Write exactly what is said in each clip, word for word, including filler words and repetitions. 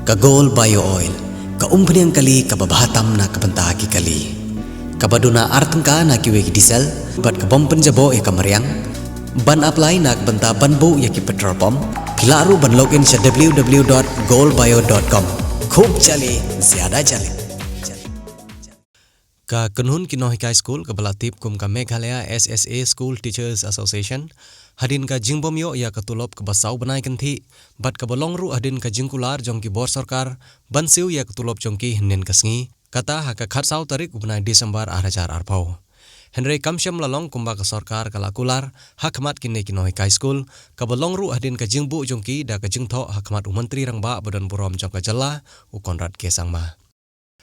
Ka Gold Bio Oil, ka umphniang kali kaba bha tam na ka bynta ki kali, kaba duna ar tyngka na kiwei ki diesel, bad ka bym pynjaboh ïa ka mariang. Ban apply na ka bynta ban buh ïa ki petrol pump, phi lah ruh ban log in sha w w w dot gold bio dot com. Khub jali, zyada jali. Ka kynhun ki nonghikai skul kaba la tip kum ka Meghalaya S S A School Teachers Association, hadien ka jingbym ïoh ïa ka tulop kaba saw bnai kynthih, bad kaba long ruh hadien ka jingkular jong ki bor sorkar ban siew ïa ka tulop jong ki hynnin ka sngi, kata ha ka khatsaw tarik u bnai December ar hajar arphew. Hynrei kam shym la long kumba ka sorkar ka la kular ha khmat kine ki nonghikai skul, kaba long ruh hadien ka jingbuh jong ki da ka jingthoh ha khmat u Myntri Rangbah ba don burom jong ka jylla, u Conrad K Sangma.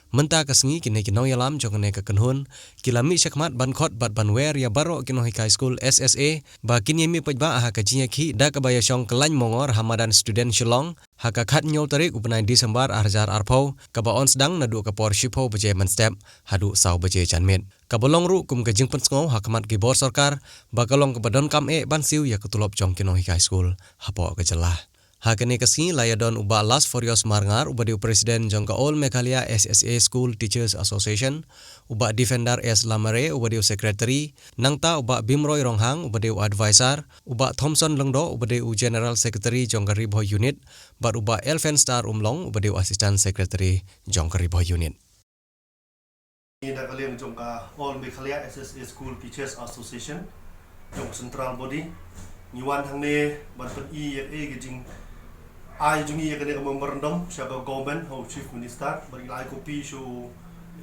Mynta ka sngi kine ki nongïalam jong kane ka kynhun ki la mih shakhmat ban khot bad ban wer ïa baroh ki nonghikai skul S S A ba kin ïa mih paidbah ha ka jingïakhih da kaba ïashong kyllaiñ mongor ha madan Student Shillong ha ka khathynñiew tarik u bnai December ar hajar arphew, kaba yn sdang naduh ka por shiphew baje mynstep haduh saw baje janmiet, kaba long ruh kum ka jingpynsngew ha khmat ki bor sorkar ba ka long kaba donkam eh ban siew ïa ka tulop jong ki nonghikai skul hapoh ka jylla. Ha kane ka sngi la ïadon u Bah Lasforios Marngar, uba dei u President jong ka All Meghalaya S S A School Teachers Association, u Bah Defender S Lamare, uba dei u Secretary, nangta u Bah Bimroy Ronghang, uba dei u Advisor, u Bah Thomson Lyngdoh, uba dei u General Secretary jong ka Ri Bhoi Unit, bad u Bah Elfenstar Umlong, uba dei u Assistant Secretary jong ka Ri Bhoi Unit. Ngi na ka liang jong ka All Meghalaya S S A School Teachers Association jong ka Central Body, ngi wan hangne ban pyni ïa ka jing ai jong ngi ïa kane ka memorandum sha ka government, ha u Chief Minister, bad ngi la ai copy sha u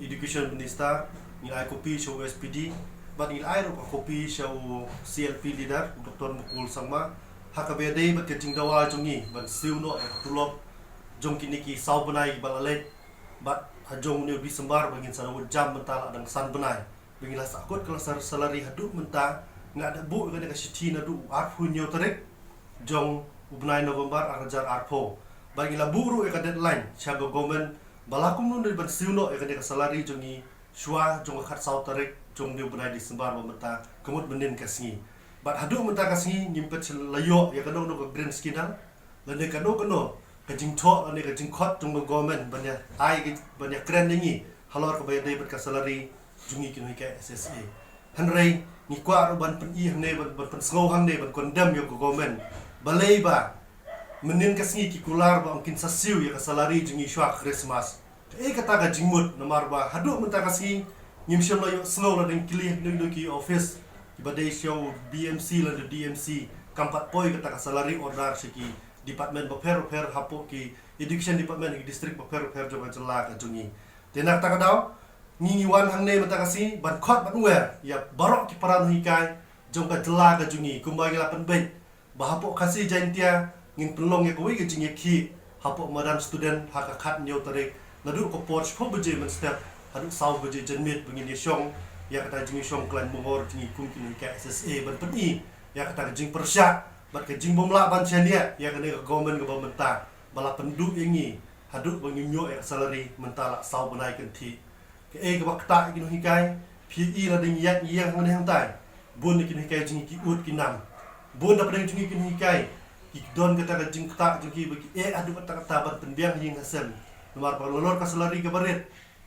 Education Minister, ngi la ai copy sha u S P D, bad ngi la ai ruh ka copy sha u C L P leader, u Doctor Mukul Sangma, ha kaba ïadei bad ka jingdawa jong ngi ban siew noh ïa ka tulop jong kine ki saw bnai kiba la leit, bad ha jong une u December ba ngin sa da wad jam mynta la dang san bnai ba ngi la sahkut ka la sar salary haduh mynta. Nga da buh ïa kane ka shithi naduh u arphew hynñiew tarik jong u bnai November ar hajar arphew, bad ngi la buh ruh ïa ka deadline sha ka government ba la kumno ne ban siew noh ïa kane ka salary jong ngi shuwa jong ka khatsaw tarik jong une u bnai December ba mynta, ka mut mynnin ka sngi. Bad haduh mynta ka sngi ngim pat la ïoh ïa kano kano ka green signal lane kano kano ka jingthoh lane ka jingkhot jong ka government ban ïa ai ka, ban ïa kren ïa ngi halor kaba ïadei bad ka salary jong ngi ki nonghikai S S A. Hynrei ngi kwah ruh ban pyni hangne, ban, ban pynsngew hangne, ban condemn ïa ka government, balei ba mynnin ka sngi ki kular ba kin sa siew ïa ka salary jong ngi shuwa Christmas. Kaei kata ka jingmut, namar ba haduh mynta ka sngi ngim shym la ïohsngew lada ngi kylli ha kino kino ki office kiba dei sha u B M C lane D M C, kam pat poi kata ka salary order sha ki department bapher bapher hapoh ki education department ha ki district bapher bapher jong ka jylla ka jong ngi. Te na kata ka daw ngi, ngi wan hangne mynta ka sngi ban khot ban wer ïa baroh ki para nonghikai jong ka jylla ka jong ngi, kumba ngi la pynbeit ba hapoh Khasi Jaintia ngin pynlong ïa kawei ka jingïakhih hapoh madan Student ha ka khathynñiew tarik, naduh ka por shiphew baje mynstep haduh saw baje janmiet, ba ngin ïashong ïa kata ka jingïashong kyllaiñ mongor jong ngi kum ki nonghikai S S A, ban pyni ïa kata ka jingpyrshah bad ka jingbymlah ban shaniah ïa kane ka government kaba mynta ba la pynduh ïa ngi haduh ba ngim ïoh ïa ka salary mynta la saw bnai kynthih. Kaei kaba ktah ïa ki nonghikai, phi i lada ngi ïaid ngi ïeng hangne hangtai, bun na ki nonghikai jong ngi ki ud ki nam. Bun na pdeng jong ngi ki nonghikai ki don kata ka jingktah jong ki ba ki eh haduh katta katta ban pynbiang ha ïing ha sem, namar ba nalor ka salary kaba rit,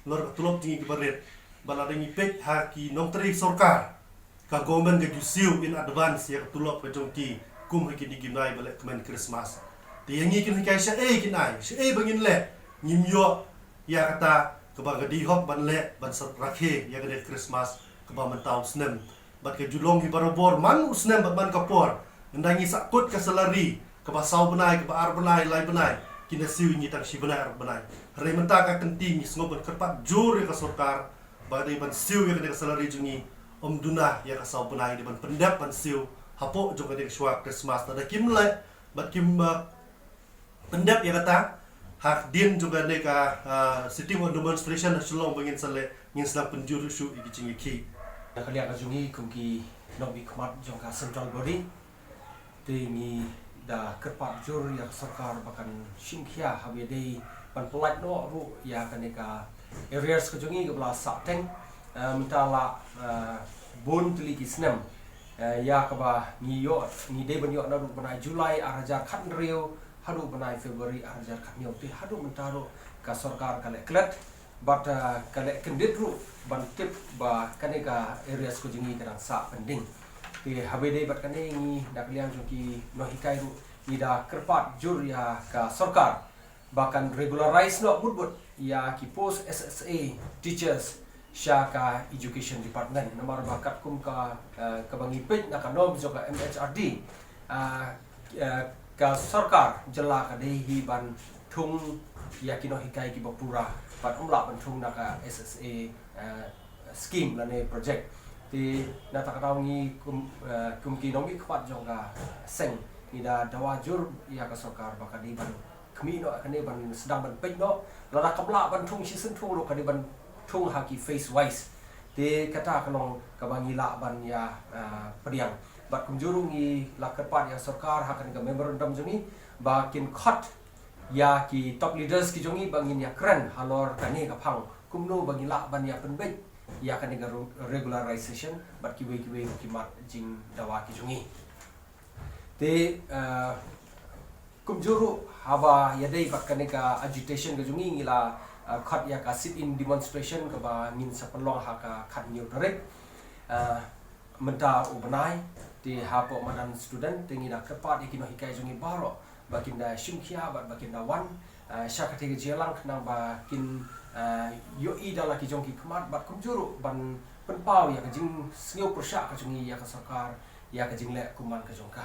nalor ka tulop jong ngi kaba rit. Bad lada ngi peit ha ki nongtrei sorkar, ka government ka ju siew in advance ïa ka tulop ka jong ki kum ha kine ki bnai ba leh kmen Christmas. Te ïa ngi ki nonghikai shaei kin ai, shaei ba ngin leh? Ngim ïoh ïa kata kaba ka dei hok ban leh ban sa rakhe ïa kane ka Christmas kaba mynta u snem. Bad ka ju long hi barabor man u snem bad man ka por. Ynda ngi sahkut ka salary kaba saw bnai, kaba ar bnai, lai bnai, kin da siew ïa ngi tang shi bnai ar bnai. Hynrei mynta ka kynti ngi sngewbha ban kyrpad jur ïa ka sorkar ba ka dei ban siew ïa kane ka salary jong ngi, ym duna ïa ka saw bnai, dei ban pyndep ban siew hapoh jong kane ka shuwa Christmas. Lada kim leh bad kim, uh, pyndep ïa kata, hadien jong kane ka, uh, sitting on demonstration ha Shillong ba ngin sa leh, ngin sa pynjur shuh ïa ki jingïakhih. Na ka liang ka jong ngi kum ki nongmihkhmat jong ka Central Body, te ngi da kyrpad jur ïa ka sorkar ba kan shim khia ha ba ïadei ban pyllait noh ruh ïa kane ka arrears ka jong ngi kaba la sahteng, eh, mynta la, eh, bun tylli ki snem, eh, ïa kaba ngi ïoh, ngi dei ban ïoh naduh bnai July ar hajar khathynriew haduh bnai February ar hajar khatnyiaw. Te haduh mynta ruh ka sorkar ka leh klet bad ka leh kyndit ruh ban tip ba kane ka arrears ka jong ngi ka dang sah pending. Te haba ïadei bad kane ngi na ka liang jong ki nonghikai ruh ngi da kyrpad jur ïa ka sorkar ba kan regularise noh bud bud ïa ki post S S A teachers sha ka education department. Namar ba katkum ka, eh, kaba ngi peit na ka norm jong ka M H R D, ah, eh, ka sorkar jylla ka dei hi ban thung ïa ki nonghikai kiba pura, ban ym lah ban thung na ka S S A, eh, scheme lane project. Te na kata ka daw ngi kum, eh, kum ki nongmihkhmat jong ka seng ngi da dawa jur ïa ka sorkar ba ka dei ban khmih noh kane, ban sdang ban peit noh, lada kam lah ban thung shisien thung ruh ka dei ban thung ha ki phase wise. Te kata ka long kaba ngi lah ban ïa, ah, pdiang. Bad kumjuh ruh ngi la kyrpad ïa sorkar ha kane ka memorandum jong ngi ba kin khot ïa ki top leaders ki jong ngi ba ngin ïa kren halor kane ka phang, kumno ba ngi lah ban ïa pynbeit ïa kane ka ru-, regularization bad kiwei kiwei ruh ki mat jingdawa ki jong ngi. Te, eh, kumjuh ruh haba ïadei bad kane ka agitation ka jong ngi ngi la, eh, khot ïa ka sit-in demonstration kaba ngin sa pynlong ha ka khatnyiaw tarik, eh, mynta u bnai. Te hapoh madan student te ngi da kyrpad ïa ki nonghikai jong ngi baroh ba kin da shim khia bad ba kin da wan, eh, sha katei ka jingïalang khnang ba kin, eh, ïohi da la ki jong ki khmat bad kumjuh ruh ban pynpaw ïa ka jingsngew pyrshah ka jong ngi ïa ka sorkar ïa ka jingleh kumban ka jong ka.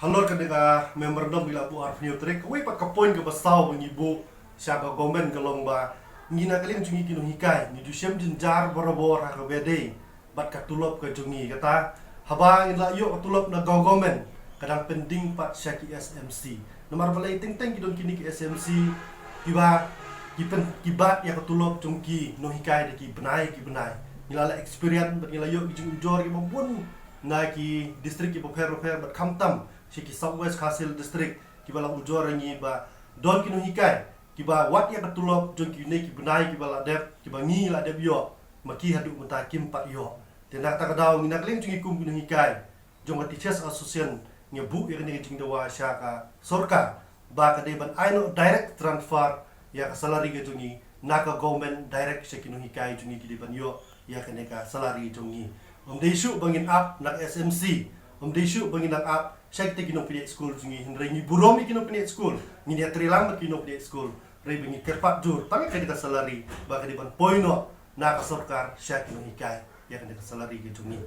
Halor kane ka memorandum ngi la buh arphew tarik, kawei pat ka point kaba saw ba ngi buh sha ka government ka long ba ngi na ka liang jong ngi ki nonghikai ngi ju shem jynjar barabor ha kaba ïadei bad ka tulop ka jong ngi. Kata haba ngin la ïoh ka tulop na ka government ka dang pending pat sha ki S M C. Namar balei teng teng ki don kine ki S M C kiba ki pyn, ki bat ïa ka tulop jong ki nonghikai da ki bnai ki bnai. Ngi la la experience bad ngi la ïoh ki jingujor kiba bun na ki district kiba pher bapher bad khamtam sha ki South West Khasi Hills District kiba la ujor ïa ngi ba don ki nonghikai kiba wad ïa ka tulop jong kine ki bnai kiba la dep, kiba ngi la dep ïoh, ma ki haduh mynta kim pat ïoh. Te na kata ka daw ngi na ka liang jong ngi kum ki nonghikai jong ka Teachers Association ngi buh ïa kane ka jingdawa sha ka sorkar ba ka dei ban ai noh direct transfer ïa ka salary ka jong ngi na ka government direct sha ki nonghikai jong ngi, ki dei ban ïoh ïa kane ka salary jong ngi. Ym dei shuh ba ngin ap na ka S M C, ym dei shuh ba ngin nang ap sha kita ki nongpynïaid skul jong ngi, hynrei ngi burom ïa ki nongpynïaid skul, ngin ïatreilang bad ki nongpynïaid skul, hynrei ba ngi kyrpad jur tang ïa kane ka salary ba ka dei ban poi noh na ka sorkar sha ki nonghikai ïa kane ka salary ka jong ngi.